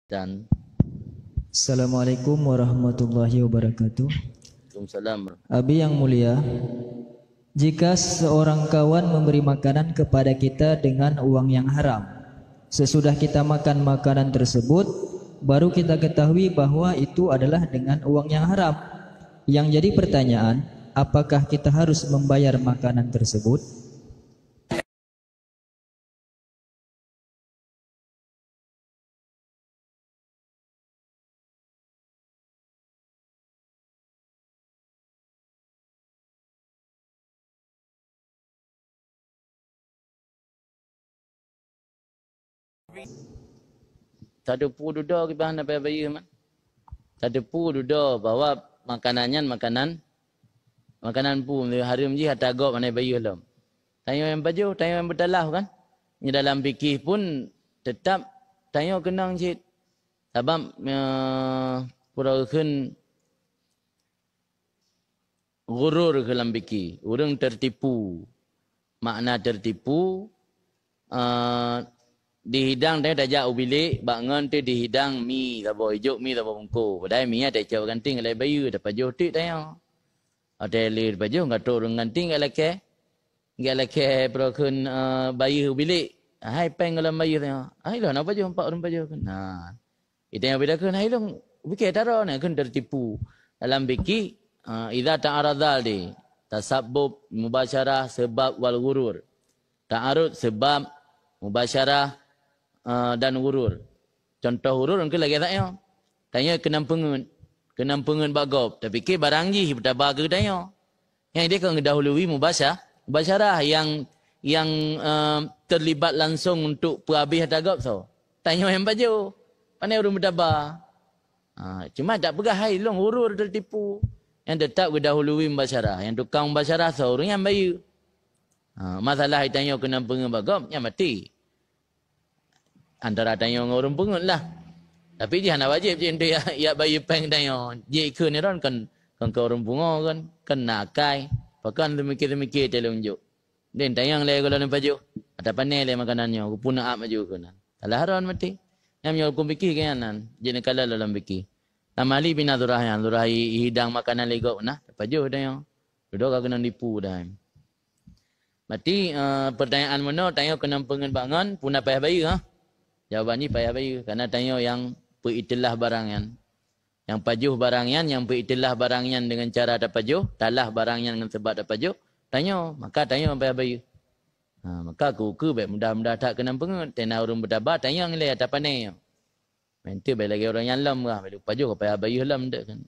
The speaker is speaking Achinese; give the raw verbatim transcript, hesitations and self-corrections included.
Dan Assalamualaikum warahmatullahi wabarakatuh. Waalaikumsalam. Abi yang mulia, jika seorang kawan memberi makanan kepada kita dengan uang yang haram, sesudah kita makan makanan tersebut, baru kita ketahui bahwa itu adalah dengan uang yang haram. Yang jadi pertanyaan, apakah kita harus membayar makanan tersebut? Tateupeue dudoe kiban na payah bayeue man. Tateupeue dudoe bahwa makanan nyan makanan, makanan peue, hareuem jih ata gob hana bayeue lom. Tanyoe nyang pajoh, tanyoe nyang beutalaih kan. Nyoe dalam fikih pun teutap tanyoe keunong cit. Sabab, eh, peue kheun ghurur keu lam fikih, ureuëng teutipu. Makna teutipu, eh, dihidang tanyoe tajak u bilék, bak ngon teuh dihidang mi saboh, ijok mi saboh bungkôh. Padahai mi nyan tacok ganti ngon lhée bayeue, tapajoh teuk tanyoe. Watée lé tapajoh, ka trok ureuëng ganti ngon lakée. Gét lakée peue kheun, eh, bayeue u bilék. Hai péng gohlom bayeue tanyoe. Hai lôn na pajoh, empat ureuëng pajoh kheun. Nah. Itanyoe beda kheun, hai lôn pike taroe na kheun teutipu. Dalam fikih, eh, idza ta'arada di tasabbub, mubasyarah, sabab wal ghurur. Ta'arud, sabab, mubasyarah, eh, dan ghurur. Contoh ghurur engke lagée tanyoe. Tanyoe keunong peungeuet. Keunong peungeuet bak gob. Tapike barang jih beutaba keu tanyoe. Nyang ideh kon geudahului mubasya-, mubasyarah yang, yang, eh, terlibat langsung untuk peuhabéh ata gob soe. Tanyoe nyang pajoh. Pane ureuëng beutaba. Ha, cuma tak peugah hai lôn ghurur teutipu. Nyang teutap geudahului mubasyarah. Nyang tukang mubasyarah soe ureuëng nyang bayeue. Ha, masalah itanyoe keunong peungeuet bak gob, nyan maté. Antara tanyoe ngon ureuëng peungeuet lah. Tapi jih hana wajéb jih untuk yak, yak bayeue péng tanyoe. Jih ikheun nyan kon, kon keu ureuëng pungo kan, kon na akai. Pakon seumiké-seumiké teuh lôn jok. Den tanyong lé gohlom pajoh. Ata pane lé makanan nyoe, geupeuneuk ap maju keunan. Salah ron maté. Nyam nyoe huköm fikih keu nyan nan. Jih neukalon lom fikih. Tamali bina surah nyan, surah i, ihidang makanan lé gob nah, tapajoh tanyoe. Dudoe ka keunong tipu dah. Berarti, eh, pertanyaan meunoe, tanyoe keunong peungeuet bak ngon, peue na payah bayeue, ha? Jawaban jih payah bayeue, karena tanyoe nyang peuiktilah barang nyan. Nyang pajoh barang nyan, nyang peuiktilah barang nyan dengan cara tapajoh, talah barang nyan ngon sabab tapajoh, tanyoe, maka tanyoe payah bayeue. Ha, maka keu-keu bék mudah-mudah that keunong peungeuet, teuh na ureuëng beutaba, tanyong lé ata pane nyoe. Mantong bék lagée ureuëng nyang lom kah, bék lupa joh ka payah bayeue lom dek kan.